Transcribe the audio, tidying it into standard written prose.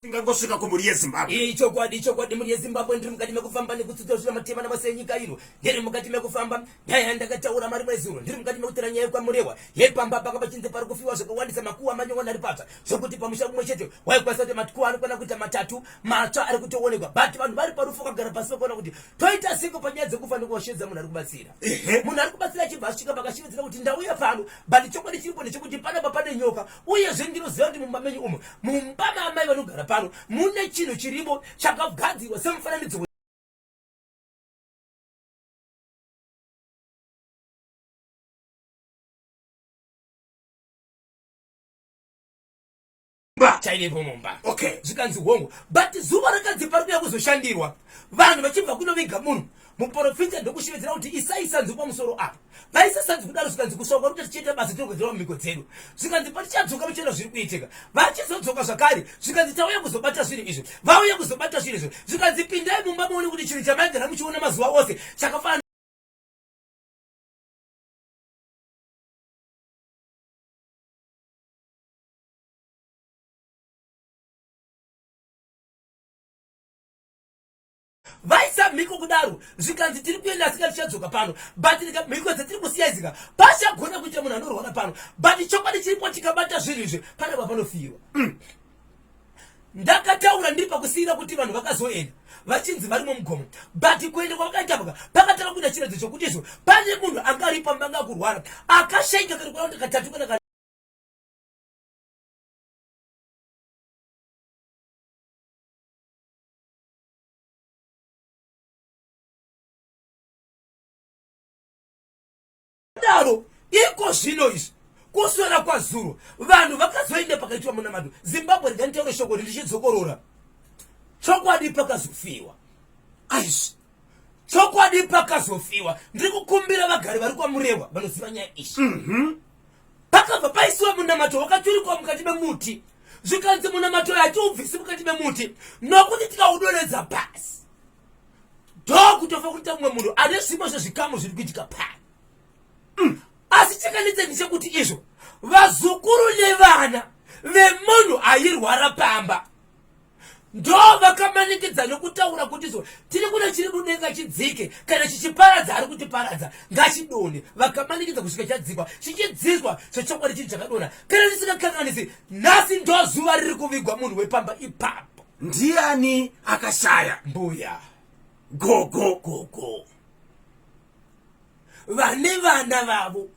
Tingangosvika kumhuri yeZimbabwe. Ichokwadi, ichokwadi mhuri yeZimbabwe, ndiri mukati mekufamba nekutsutsa zvina matema namase enyika ino. Ndiri mukati mekufamba, nyaya yandakataura mari mwezuro. Ndiri mukati mekutora nyaya yekwaMurewa yepamba panga pachinzi pari kufiwa zvakawandisa, makuwa manyowani ari patsva zvekuti pamusha umwe chete waikwanisa kuti makuwa anokwana kuita matatu matsva ari kutoonekwa, but vanhu vari parufu vakagara pasi vakaona kuti toita seko panyaya dzekufa nekuwashedza munhu ari kubatsira. Munhu ari kubatsira achibva asvika pakashevedzera kuti ndauya pano, but chokwadi chiripo ndechekuti panapa pane nyoka uyezve ndinoziva kuti mumba menyu umu mumba maamai vanogara pano mune chinhu chirimo chakagadzirwa semufananidzo. Chaivepo mumba. Okay. Zvikanzi hongu, but zuva rakanzi pari kuya kuzoshandirwa vanhu vachibva kunoviga munhu, muprofita ndokushevedzera kuti isai sanzu pamusoro apa. Vaisa sanzu kudaro, zvikanzi kusvika kwaruta tichiita basa tinogadzira mumhiko dzedu. Zvikanzi patichadzoka muchiona zviri kuitika. Vachizodzoka zvakare, zvikanzi tauya kuzobata zvinhu izvi, vauya kuzobata zvinhu izvi. Zvikanzi pindai mumba muone kuti chinhu chamaigara muchiona mazuva ose chakafanana vaisa mhiko kudaro. Zvikanzi tiri kuenda asika tichadzoka pano, but mhiko dzatiri kusiya izika pachagona kuita munhu anorwara pano, but chokwadi chiripo tikabata zvinhu izvi panapa panofiwa. Ndakataura ndiri pakusiyira kuti vanhu vakazoenda vachinzi varimo mugomo, but kuenda kwavakaita paka pakatanga kuita chiratidzo chokuti izvo pane munhu anga ari pamba anga akurwara akashaika kana kuona kuti katatu kana daro. Iko zvino izvi kuswera kwazuro vanhu vakazoenda pakaitwa munamato. Zimbabwe, rega shoko ndichidzokorora chokwadi, pakazofiwa. Aizvi chokwadi pakazofiwa. Ndiri kukumbira vagari vari kwaMurewa vanoziva nyaya izvi. Pakabva paisiwa munamato wakaturikwa mukati memuti, zvikanzi munamato hatiubvisi mukati memuti nokuti tikaudonedza pasi ndokutofa kuita mumwe munhu ane zvimwe zvezvikamu zviri kuitika pano. Asi chakanetsa ndechekuti izvo vazukuru nevana vemunhu airwara pamba ndo vakamanikidza nokutaura kuti izvo tiri kuda chiri mudenga chidzike, kana chichiparadza ari kutiparadza ngachidonhe. Vakamanikidza kusvika chadzikwa, chichidziswa chechokwadi chinhu chakadonha. Kana ndisingakanganisi, nhasi ndo zuva riri kuvigwa munhu wepamba ipapo. Ndiani akashaya? Mbuya. Gogo. Gogo vane vana vavo.